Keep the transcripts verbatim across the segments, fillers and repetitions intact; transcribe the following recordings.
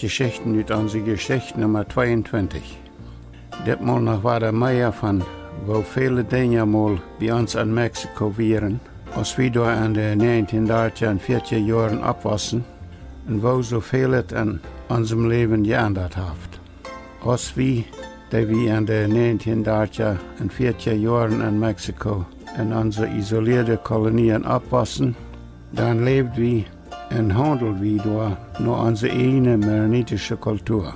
Jeschichten ut onse Jeschicht Numma tweeuntwintich. Ditmol noch wada mea von woo väle Dinja mol bie ons en Mexiko wieren, aus wie doa en de näajentieen dartja un fiatja Joaren oppwossen, un woo soo väl et en onsem Läwen jeendat haft. Aus wie, dee wie en de näajentieen dartja un fiatja Joaren en Mexiko en onse isolieede Kolonien oppwossen, dan läwd wie un haundeld wie doa no onse ieejne mennonitische Kultua.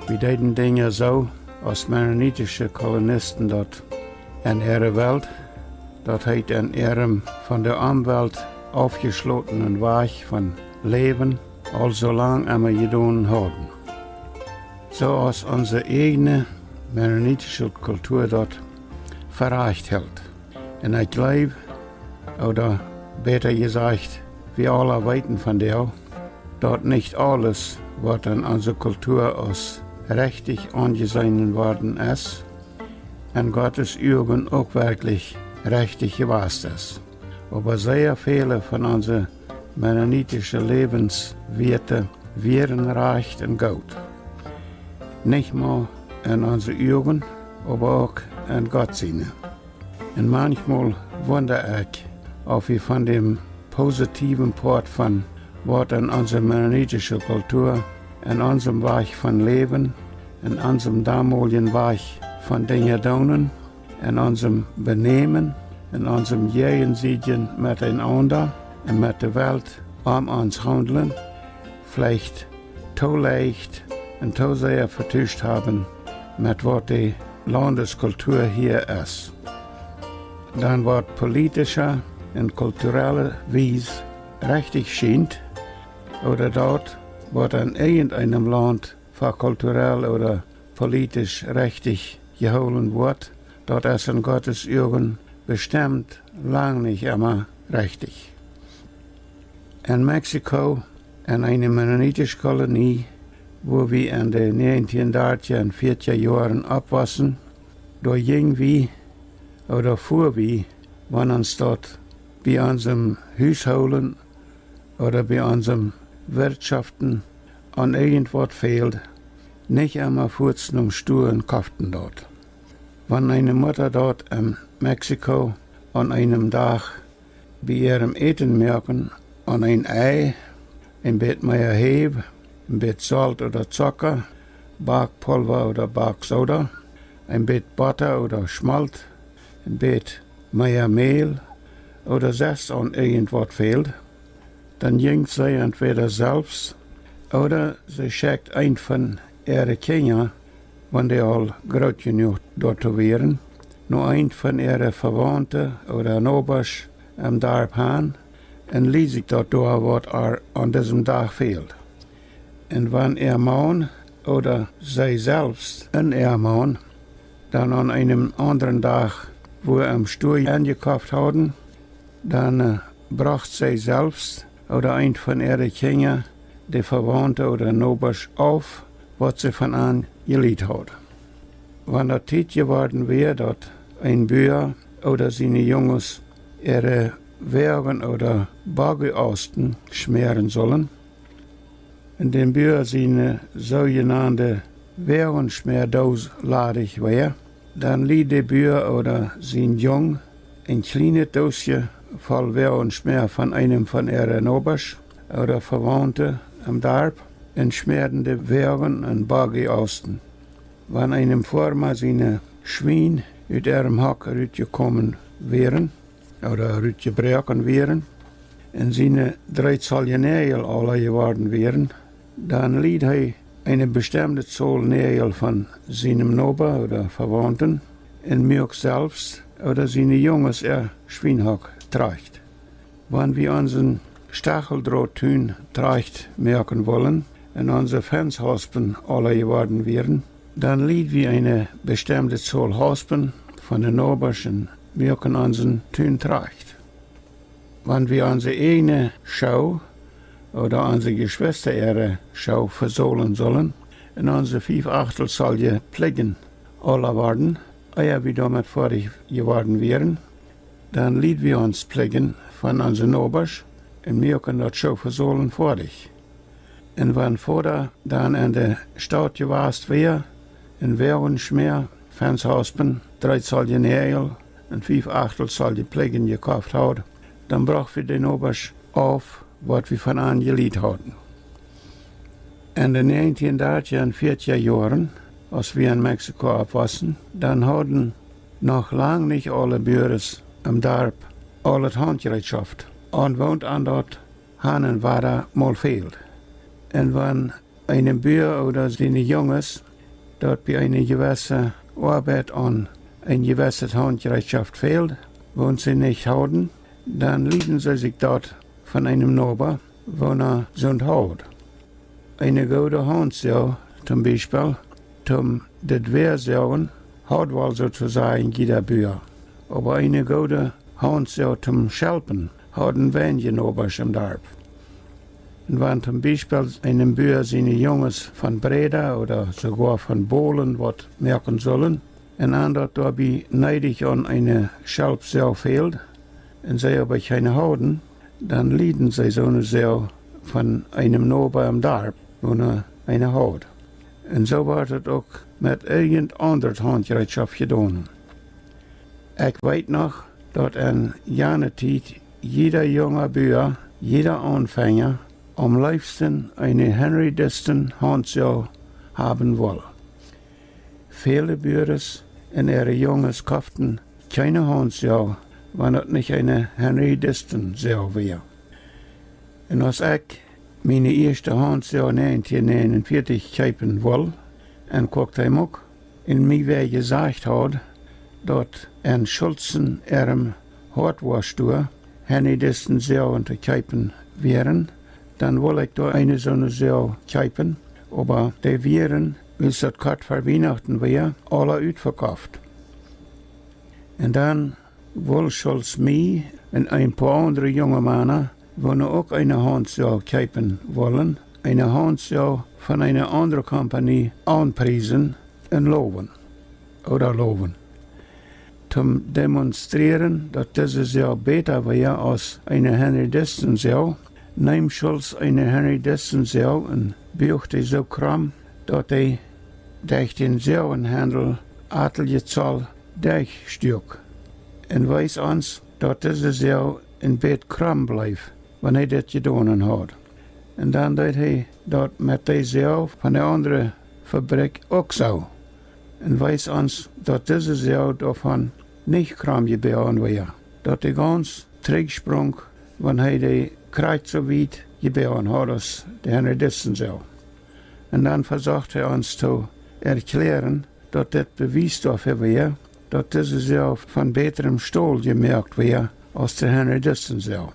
Wie deeden Dinja soo, aus mennonitische Kolonisten daut en äare Welt, daut heet en äarem von de Omwelt aufjeschlotenen Wajch von Läwen, aul soo lang emma jedonen hauden. Soo aus onse ieejne mennonitische Kultua daut fa rajcht helt. Un ekj jleew, ooda bäta jesajcht, wie aula weeten von däa, daut nich aules, waut en onse Kultua aus rechtich aunjeseenen worden es, en Gottes Uagen uk werkjlich rechtich jewast es. Oba sea väle von onse mennonitische Läwenswieete wieren rajcht un goot. Nich mau en onse Uagen, oba uk en Gott siene. Un manchmol wunda ekj, auf wie von däm positiewen Poat von waut en onse mennonitische Kultua, en onsem Wajch von Läwen, en onsem domoljen Wajch von Dinja doonen, en onsem Benämen, en onsem jäajensiedjen met eenaunda un met de Welt om ons haundlen, veleicht too leicht un too sea vetuscht haben met waut de Laundeskultua hia es. Dan waut politische un kulturelle Wies rechtich schient, ooda daut, waut en irjent eenem Launt fa kulturell ooda politisch rechtich jehoolen woat, daut es en Gottes Uagen bestemt lang nich emma rechtich. En Mexiko, en eene mennonitische Kolonie, wua wie en de näajentieen dartja un fiatja Joaren oppwossen, doa jinj wie, ooda fua wie, wan ons daut bie onsem Hushoolen ooda bie onsem Wirtschoften aun irjent waut fäld, nich emma fuaz nom Stua un koften daut. Wan eene Mutta daut en Mexiko aun eenem Dach bie äarem Äten moaken, aun een Ei, een bät mea Häw, een bät Solt ooda Zocka, Backpulva ooda Backsoda, een bät Botta ooda Schmolt, een bät mea Mäl ooda sest aun irjent waut fäld, dan jinj see entwäda selfst ooda see schekjt eent von äare Kjinja, wan dee aul groot jenuach doatoo wieren, no eent von äare Vewaunte ooda Nobasch em Darp han un lieed sikj daut doa, waut ar aun disem Dach fäld. Un wan äa Maun ooda see selfst un äa Maun dan aun eenem aundren Dach wua em Stua enjekoft hauden, dan, äh, brocht see selfst ooda eent von äare Kjinja de Vewaunte ooda Nobasch auf, waut see von an jelieet haud. Wan daut Tiet jeworden wia, daut een Bua ooda siene Junges äare Wäagen ooda Boggeausten schmäaren sullen, un däm Bua siene soojenaunde Wäagenschmäadoos ladich wia, dan lieed de Bua ooda sien Jung een kjlienet Doosje voll Wäagenschmäa von eenem von äare Nobasch ooda Vewaunte em Darp un schmäaden de Wäagen un Boggeausten. Wan eenem Foarma siene Schwien ut äarem Hock rutjekomen wieren, ooda rutjebroaken wieren, un siene dree Zolje Näajel aula jeworden wieren, dan lieed hee eene bestemde Zol Näajel von sienem Noba ooda Vewaunten un muak selfst ooda siene Junges äa Schwienhock trajcht. Wan wie onsen Stacheldrottun trajcht moaken wullen un onse Fenshaspen aula jeworden wieren, dan lieed wie eene bestemde Zol Haspen von de Nobasch un muaken onsen Tun trajcht. Wan wie onse ieejne Schoo ooda onse Jeschwista äare Schoo vesolen sullen un onse fief Achtel Zolje Plidjen aula worden, ea wie doamet foadich jeworden wieren, dan lieed wie ons Plidjen von onse Nobasch un muaken daut Schoo vesolen foadich. Un wan Voda dan en de Staut jewast wia, un Woagen schmäa, Fenshaupen, dree Zoll Näajel un fief Achtel Zoll Pläggen jekoft haud, dan brocht wie de Nobasch auf, waut wie von an jelieet hauden. En de näajentieen dartja un vieetja Joaren, aus wie en Mexiko oppwossen, dan hauden noch lang nich aule Buaren em Darp aul daut Hauntjereetschoft, un woont an daut han un wada mol fäld. Un wan eenem Bua ooda siene Junges daut bie eene jewesse Oabeit aun een jewesset Hauntjereetschoft fäld, woont see nich hauden, dan lieeden see sikj daut von eenem Noba, woona soont haud. Eene goode Hauntsoag, toom Biespel, toom daut Wäa soagen, haud woll soo to sajen jieda Bua. Oba eene goode Hauntsoag toom schelpen hauden weinje Nobasch em Darp. Un wan toom Biespel eenem Bua siene Junges von Bräda ooda soogoa von Bolen waut moaken sullen, un an daut doabie needich aun eene Schelpsoag fäld, un see oba kjeene hauden, dan lieeden see soone Soag von eenem Noba em Darp, woona eene haud. Un soo wort et uk met irjent aundret Hauntjereetschoft jedonen. Ekj weet noch, daut en jane Tiet jieda junga Bua, jieda Aunfenja, aum leefsten eene Henry Disston Hauntsoag haben wull. Väle Buaren un äare Junges koften kjeene Hauntsoag, wan daut nich eene Henry Disston Soag wia. Un aus ekj miene ieeschte Hauntsoag näajentieen näajenunvieetich kjeepen wull en Cuauhtémoc, un mie wäa jesajcht haud, daut en Schulzen äarem Hardware Store Henry Disston Soagen to kjeepen wieren, dan wull ekj doa eene soone Soag kjeepen, oba dee wieren, wiels daut kort ver Wienachten wia, aula utvekoft. Un dan wull Schulz mie un een poa aundre junge Mana, woone uk eene Hauntsoag kjeepen wullen, eene Hauntsoag von eene aundre Kompanie aunpriesen un lowen, ooda lowen. Toom demonstrieren, daut dise Soag bäta wia aus eene Henry Disston Soag, neem Schulz eene Henry Disston Soag un buag dee soo krom, daut dee derch dän Soagenhendel atelje Zoll derchstuak, un wees ons, daut dise Soag een bät krom bleef, wan hee dit jedonen haud. Un dan deed hee daut met dee Soag von de aundre Fabrikj uk soo, un wees ons, daut dise Soag doavon nich krom jeboagen wia, daut dee gauns trigj sprunk, wan hee dee krakjt soo wiet jeboagen haud aus de Henry Disston Soag. Un dan vesocht hee ons to erkjläaren, daut dit Bewies doafäa wia, daut dise Soag von bätrem Stol jemoakt wia aus de Henry Disston Soag.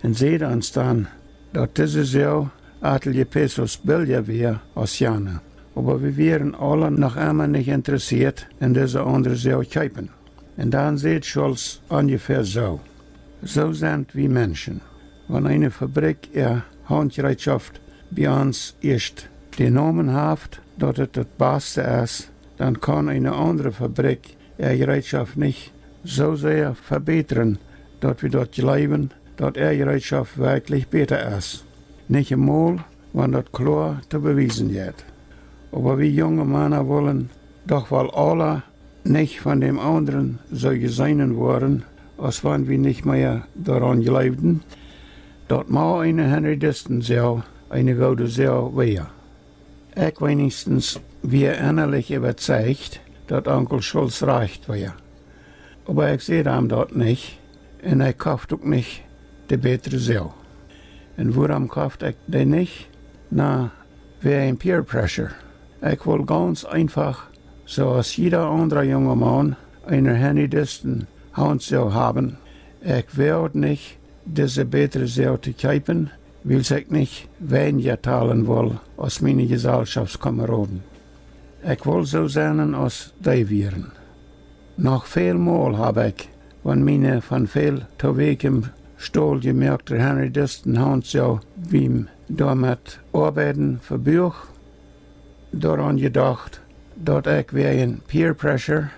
Un säd ons dan, daut dise Soag atelje Pesos billja wia aus jane. Oba wie wieren aula noch emma nich interessieet en dise aundre Soag kjeepen. Un dan säd Schulz onjefäa soo: Soo sent wie Menschen. Wan eene Fabrikj äa Hauntjereetschoft bie ons ieescht dän Nomen haft, daut et daut baste es, dan kaun eene aundre Fabrikj äa Jereetschoft nich soo sea vebätren, daut wie daut jleewen, daut äa Jereetschoft werkjlich bäta es. Nich emol, wan daut kloa to bewiesen jeit. Oba wie junge Mana wullen doch woll aula nich von däm aundren soo jeseenen woaren, aus wan wie nich mea doaraun jleewden, daut mau eene Henry Disston Soag eene goode Soag wia. Ekj weenichstens wia ennalich äwazeicht, daut Onkel Schulz rajcht wia. Oba ekj säd am daut nich, un ekj koft uk nich de bätre Soag. Un wuarom koft ekj dee nich? Na, wäajen peer pressure. Ekj wull gauns eenfach, soo aus jieda aundra junge Maun, eene Henry Disston Hauntsoag haben. Ekj wull nich dise bätre Soag to kjeepen, wiels ekj nich weinja talen wull aus miene Jesellschoftskameroden. Ekj wull soo sennen aus dee wieren. Noch väl mol hab ekj, wan miene von väl to weakjem Stol jemoakte Henry Disston Hauntsoag biem doamet oabeiden vebuach, doaraun jedocht, daut ekj wäajen peer pressure,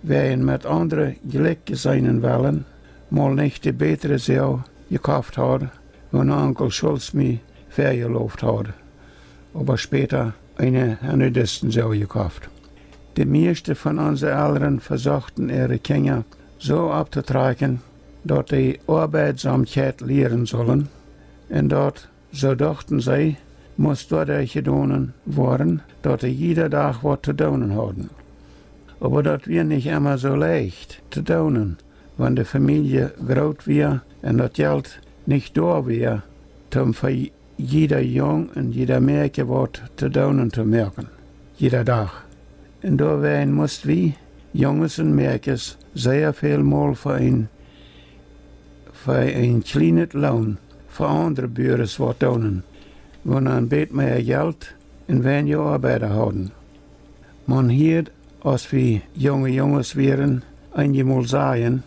wäajen met aundre jlikj jeseenen wellen, mol nich de bätre Soag jekoft haud, woona Onkel Schulz mie väajelowt haud. oba späta eene Hennedisten Soag jekoft. De mieeschte von onse Elren vesochten äare Kjinja soo opptotrakjen, daut dee Oabeidsaumkjeit lieren sullen, un daut, soo dochten see, must doaderch jedonen woaren, daut dee jieda Dach waut to doonen hauden. Oba daut wia nich emma soo leicht to doonen, wan de Famielje groot wia un daut Jelt nich doa wia, toom fa jieda Jung un jieda Mäakje waut to doonen to moaken, jieda Dach. Un doawäajen must wie, Junges un Mäakjes, sea väl mol fa een, fa een kjlienet Loon fa aundre Buares waut doonen, wua een bät mea Jelt un weinja Oabeida hauden. Maun hieed, aus wie junge Junges wieren, eenjemol sajen,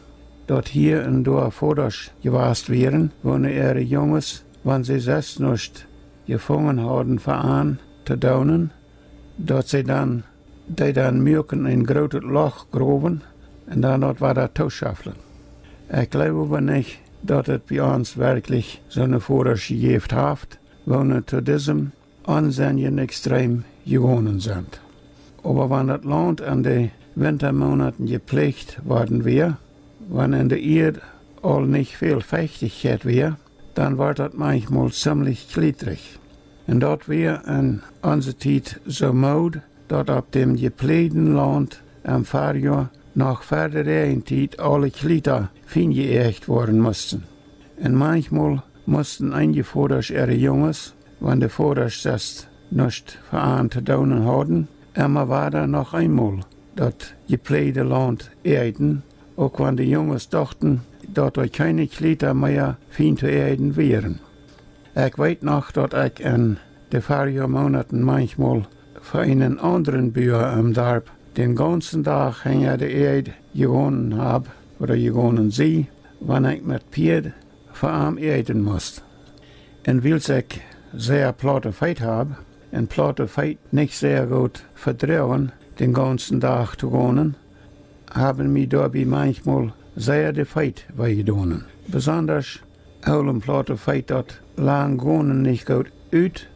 daut hia un doa Vodasch jewast wieren, wua äare Junges, wan see sest nuscht jefungen hauden fa an to doonen, daut see dan, dee dan muaken een grootet Loch growen un dan daut wada tooscheflen. Ekj jleew oba nich, daut et bie ons werkjlich soone Vodasch jejäft haft, wua to disem Onsenn extrem jegonen sent. Oba wan daut Launt en de Wintamonaten jepläacht worden wia, wan en de Ieed aul nich väl Feichtichkjeit wia, dan wort daut manchmol ziemlich kjlietrich. Un daut wia en onse Tiet soo Mood, daut opp däm jepläajden Launt em Farjoa noch ver de Räajentiet aule Kjlieta fienjeäacht woaren musten. Un manchmol musten eenje Vodasch äare Junges, wan de Vodasch sest nuscht fa an to doonen hauden, emma wada noch eenmol daut jepläajde Launt äajen, uk wan de Junges dochten, daut doa kjeene Kjlieta mea fien to äajen wieren. Ekj weet noch, daut ekj en de Farjoamonaten manchmol fa eenen aundren Bua em Darp dän gaunzen Dach hinja de Äajd jegonen hab, ooda jegonen sie, wan ekj met Pieed fa am äajen must. Un wiels ekj sea plaute Feet hab, un plaute Feet nich sea goot vedroagen, dän gaunzen Dach to gonen, haben mie doabie manchmol sea de Feet wee jedonen. Besondasch hoolen plaute Feet daut lang gonen nich goot ut,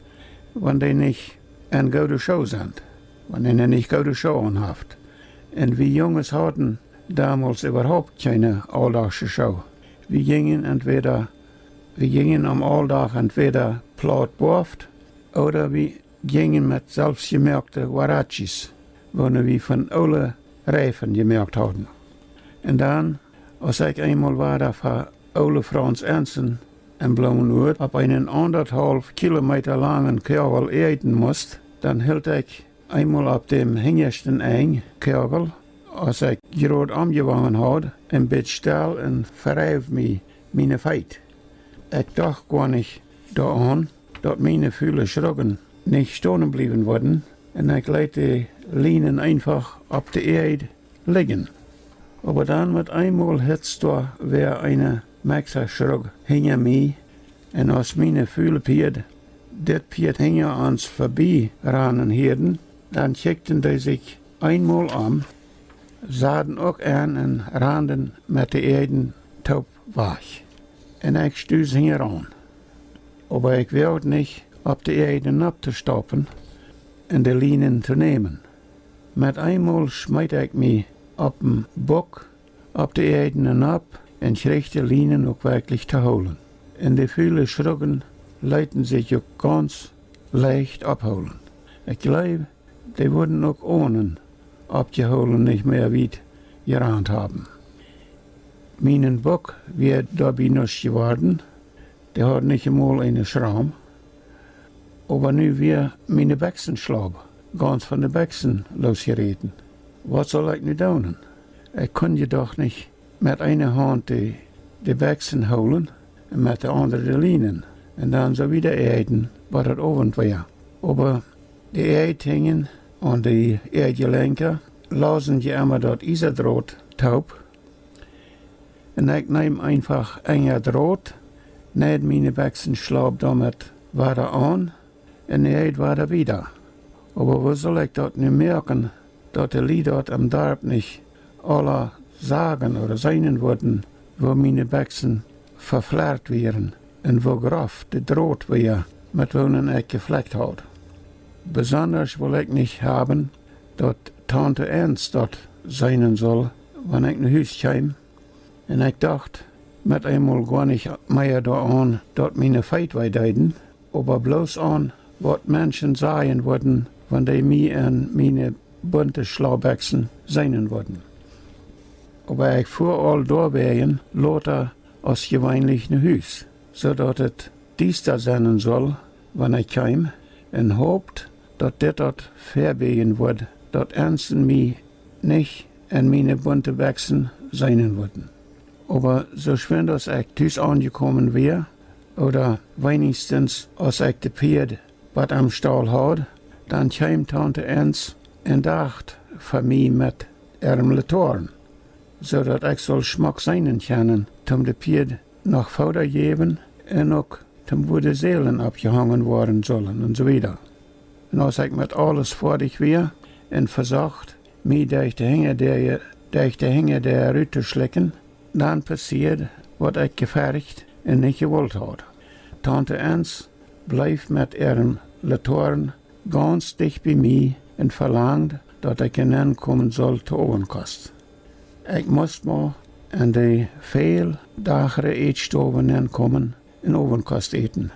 wan dee nich en goode Schoo sent, wan eena nich goode Schoo aun haft. Un wie Junges hauden domols äwahaupt kjeene auldachsche Schoo. Wie jinjen entwäda, wie jinjen aum Auldach entwäda plaut boaft, ooda wie jinjen met selfstjemoakte Huaraches, wua wie von oole Reifen jemoakt hauden. Un dan, aus ekj eemol wada fa oole Frauns Ensen en Bloomenuat opp eenen aundathaulf Kilometa langen Koagel äajen must, dan hilt ekj eemol opp däm hinjaschten Enj Koagel, aus ekj jrod omjewongen haud, een bät stell un vereif mie miene Feet. Ekj docht goanich doaraun, daut miene fule Schruggen nich stonen bliewen wudden, un ekj leet de Lienen eenfach opp de Äajd lijen. Oba dan met eemol hitzt doa wäa eene Mexaschrugg hinja mie, un aus miene fule Pieed dit Pieed hinja ons verbie ranen hieeden, dan kjikjten dee sikj eenmol om, saden uk aun un randen met de Äajd toop wajch. Un ekj stus hinjaraun. Oba ekj woagd nich opp de Äajd nopp to staupen un de Lienen to nämen. Met eemol schmeet ekj mie opp dän Buck opp de Äajd nopp un kjrieech de Lienen uk werkjlich to hoolen. Un de fule Schruggen leeten sikj uk gaunz leicht opphoolen. Ekj jleew, dee wudden uk onen oppjehoolen nich mea wiet jerant haben. Mienen Buck wia doabie nuscht jeworden, dee haud nich emol eene Schram, oba nu wia miene Bekjsenschlaub gaunz von de Bekjsen loosjeräten. Waut sull ekj nu doonen? Ekj kunn je doch nich met eene Haunt de, de Bekjsen hoolen un met de aundre de Lienen un dan soo wieda äajen, bat daut Owent wia. Oba de Äajd hinjen aun de Äajdjelenkja lausen je emma daut Iesadrot toop. Un ekj neem eenfach enja Drot, neid miene Bekjsenschlaub doamet wada aun un äajd wada wieda. Oba woo sull ekj daut nu moaken, daut de Lied daut em Darp nich aula sagen ooda seenen wudden, woo miene Bekjsen veflart wieren un woo groff de Drot wia, met woonen ekj jeflekjt haud. Besondasch wull ekj nich haben, daut Taunte Ens daut seenen sull, wan ekj no Hus kjeem. Un ekj docht met eemol goa nich mea doaraun, daut miene Feet wee deeden, oba bloos aun, waut Menschen sajen wudden, wan dee mie en miene bunte Schlaubbekjsen seenen wudden. Oba ekj fua aul doawäajen lota aus jeweenlich no Hus, soo daut et diesta sennen sull, wan ekj kjeem, un hopt, daut dit daut vebieejen wudd, daut Ens en mie nich en miene bunte Bekjsen seenen wudden. Oba soo schwind aus ekj tus aunjekomen wia, ooda weinichstens aus ekj de Pieed bat aum Staul haud, dan kjeem Taunte Ens un docht fa mie met äarem Latoarn, soo daut ekj sull schmock seenen kjennen, toom de Pieed noch Fooda jäwen un uk toom wua de Sälen oppjehongen woaren sullen un soo wieda. Un aus ekj met aules foadich wia un vesocht, mie derch de Hinjadäa, derch de Hinjadäa rut to schlikjen, dan passieed, waut ekj jefercht un nich jewult haud. Taunte Ens bleef met äarem Latoarn gaunz dicht bie mie un velangd, daut ekj enenkomen sull to Owentkost. Ekj must mau en de väl dachre Ätstow nenkomen un Owentkost äten.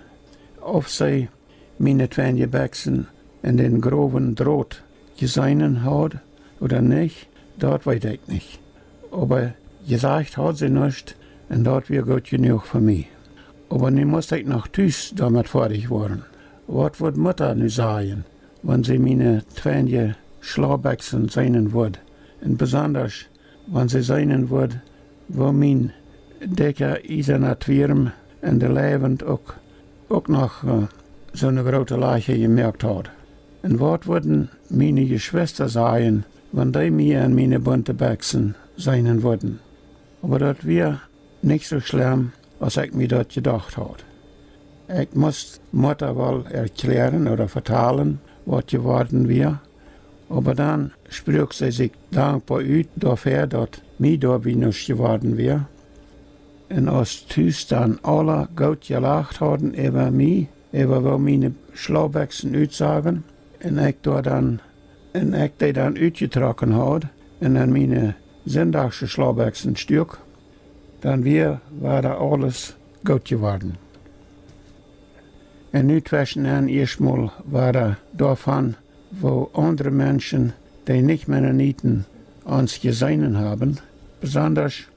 Auf see miene tweenje Bekjsen en dän growen Drot jeseenen haud ooda nich, daut weet ekj nich. Oba jesajcht haud see nuscht, un daut wia goot jenuach fa mie. Oba nu must ekj noch tus doamet foadich woaren. Waut wudd Mutta nu sajen, wan see miene tweenje Schlaubbekjsen seenen wudd? Un besondasch, wan see seenen wudd, woo mien dikja iesana Twierm en de Leiwent uk, uk noch, äh, soone groote Lajcha jemoakt haud. Un waut wudden miene Jeschwista sajen, wan dee mie en miene bunte Bekjsen seenen wudden? Oba daut wia nich soo schlemm, aus ekj mie daut jedocht haud. Ekj must Mutta woll erkjläaren ooda vetalen, waut jeworden wia, oba dan spruak see sikj dankboa ut doafäa, daut mie doabie nuscht jeworden wia. Un aus tus dan aula goot jelacht hauden äwa mie, äwa woo miene Schlaubbekjsen utsagen, un ekj doa dan, un ekj dee dan utjetrocken haud un en miene sindachsche Schlaubbekjsen stuak, dan wia wada aules goot jeworden. Un nu tweschen ieescht mol wada doavon, woo aundre Menschen, dee nich Mennoniten, ons jeseenen haben, besondasch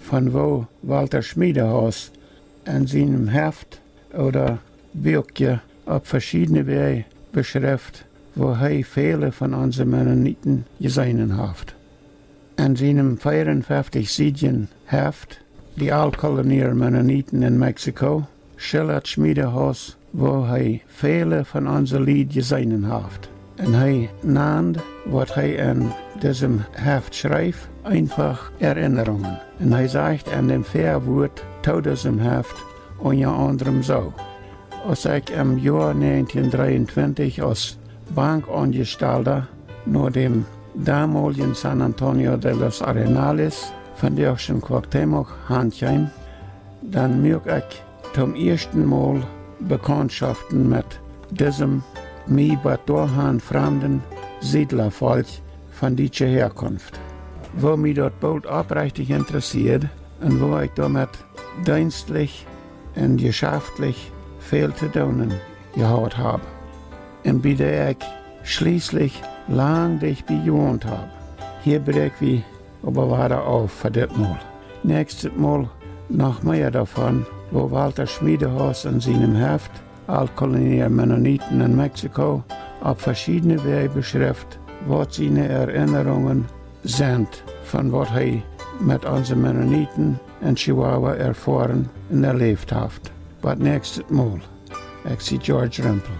von woo Walter Schmiedehaus en sienem Heft ooda Buakje opp veschiedne Wäaj beschrift, woo hee väle von onse Mennoniten jeseenen haft. En sienem veeaunfeftich siedjen Heft, Die Altkolonier Mennoniten in Mexiko, schildat Schmiedehaus, woo hee väle von onse Lied jeseenen haft. Un hee nand, waut hee en disem Heft schreef, eenfach Erinnerungen. Un hee sajcht en däm Väawuat to disem Heft unja aundrem soo: Aus ekj em Joa näajentieen dreeuntwintich aus Bankaunjestalda no däm domoljen San Antonio de los Arenales, vondoag Cuauhtémoc, han kjeem, dan muak ekj toom ieeschten Mol Bekauntschoft met disem mie bat doahan framden Siedlafolkj von dietsche Häakunft, woo mie daut boolt oprechtich interessieed un woo ekj doamet deenstlich un jeschaftlich väl to doonen jehaut hab, un bie dee ekj schlieslich lang dicht bie jewont hab. Hia bräakj wie oba wada auf fa dit Mol. Näakjstet Mol noch mea doavon, woo Walter Schmiedehaus en sienem Heft Altkolonier Mennoniten in Mexiko opp veschiedne Wäaj beschrift, waut siene Erinnerungen sent von waut hee met onse Mennoniten en Chihuahua erfoaren un erläft haft. Bat näakjstet Mol. Ekj sie George Rempel.